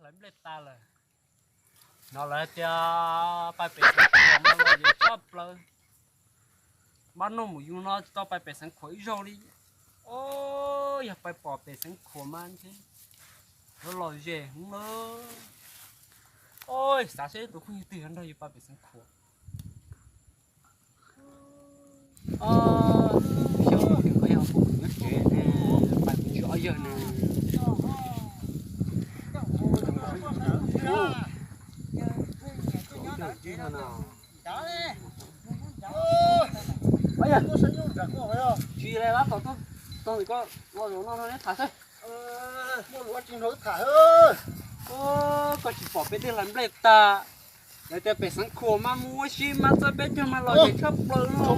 Nplej tas lawm. No lawv tias pais pem Xeev Khuam mas los yeej tshaj plaws. Npaj noj mus yug no tsis tau pais pem Xeev Khuam ib zaug li. Os, yog pais pom pem Xeev Khuam mas ntshe yuav lom zem heev lawm. Os, xav seb tus phooj ywg twg yuav nrog yus pais pem Xeev Khuam. Xyov tus koj yog phooj ywg nyob tsev ne, pais kuv tsis ob yawg ne. Tsis li lab tom tuaj, tog ntawm koj los zaum no no neb tham xwb. Koj tsis pom peb tej hlais nplej tag. Lawv tias pem Xeev Khuam mas mus ua si mas txog peb caug mas lom zem tshaj plaws no.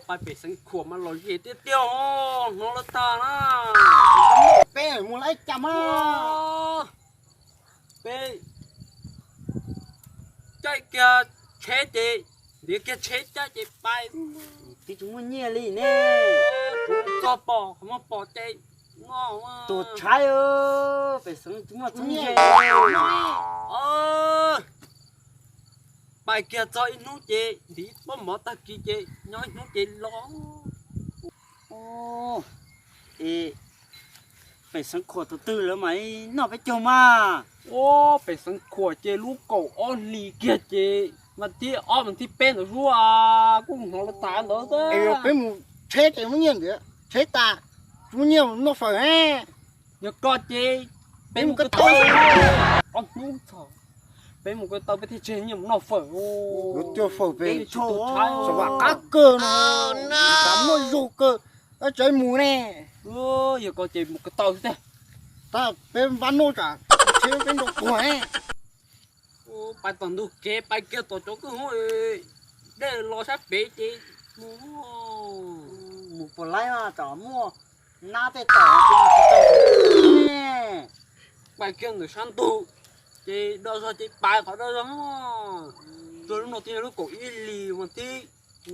Pais pem Xeev Khuam mas lom zem tiag tiag os, hnov lawv tham na. Peb mus lawm cas mas peb caij kiag tsheb ces, ntiav kiag tsheb caij ces pais. Twb tsis muaj nyiaj li ne. Txog pom qhov muag pom ces no. Tus tshaib, pem Xeev tsis muaj txheeb ze. Pais kiag txog ib hnub ces ntiv pob mov tag kis ces nyob ib hnub ces los. Es pem Xeev Khuam tus twg lawv mam noj peb caug mas. Ua pem Xeev Khuam ces lub kaum ob hlis kiag ces mas thib ob mas thib peb ntawd xwb, kuj hnov lawv tham ntawd. Peb mus tsheb ces muaj nyiaj ntawd, tsheb tas, tsis muaj nyiaj mus noj fawm. Yog koj ces peb mus ko taw, ob hnub txog, peb mus ko taw peb thiaj tseg nyiaj mus noj fawm. Lawv tias fawm pem xav vam qab kawg no, xav muaj zog kawg, tab tseem mus ne. Yog koj ces mus ko taw xwb tiag. Tab peb npaj noj tsam tsheb peb nrau tuag. Pais tom ntug kev pais kiag tom cov kwj hoob dej los sab pem ces mus, mus puas laib mas tsam muaj nab tej tom. Pais kiag ntawm sab ntug ces do zog ces pais qhov do zog. Txog lub no twb yog lub kaum ib hlis mas thib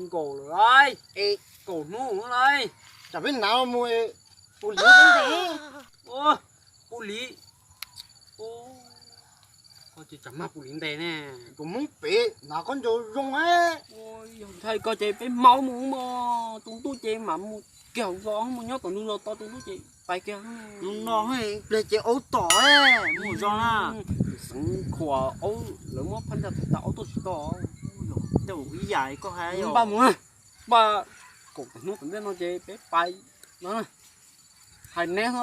nkaum lawm lauj, kaum hnub lawm. Tsam peb hnav mus pus liv ntev, pus liv, koj ces tsam mag pus liv ntev ne. Tus Hmoob pem hnav khaub ncaws zoo. Yog ntshai koj ces peb hmab mus mog, tus ntuj ces mam mus kiag hauv zos, mus nyob tom ntug zos tod tus ntuj ces pais kiag. Tus no pliag ces aub tom, mus zos na. Xeev Khuam aub lawv muab phab ntsa thaij tas aub tuaj tsis tau. Tej ib yam koj hais yog npaj mus, npaj kaum tawm hnub tom ntej no ces peb pais no. Hais neb,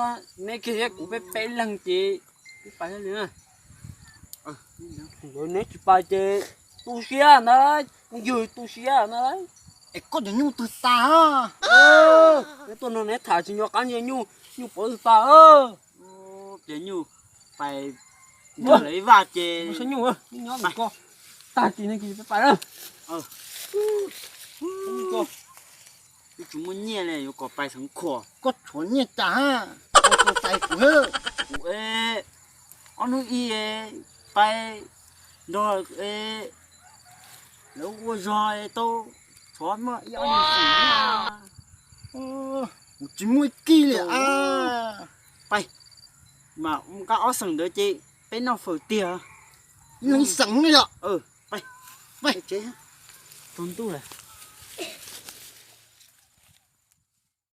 neb kiag thiab kuv peb peb leeg ces peb pais thiaj li na. Neb tsis pais ces tu siab ntag, kuv yug tu siab ntag. Es koj cov nyuj twg tas? Neb tuaj no neb tham tsis nco qab ntsia nyuj, nyuj pov twg tas. Ces nyuj pais nrog lawv ib vaj ces saib nyuj, nyob ko tag kis ne kis peb pais na. Twb tsis muaj nyiaj li yuav kom pais Xeev Khuam. Koj tshuav nyiaj cas, koj tus tais kuv, kuv ob hnub ib pais nrog lawv ua zog tau tshuav muaj ib ob nyuag xees. Kuv tsis muaj kij li. Pais, mas nqa ob xees ntawd ces peb noj fawm tiag. Ib leeg ib xees yom. Pais, pais, tsaus ntuj lawm.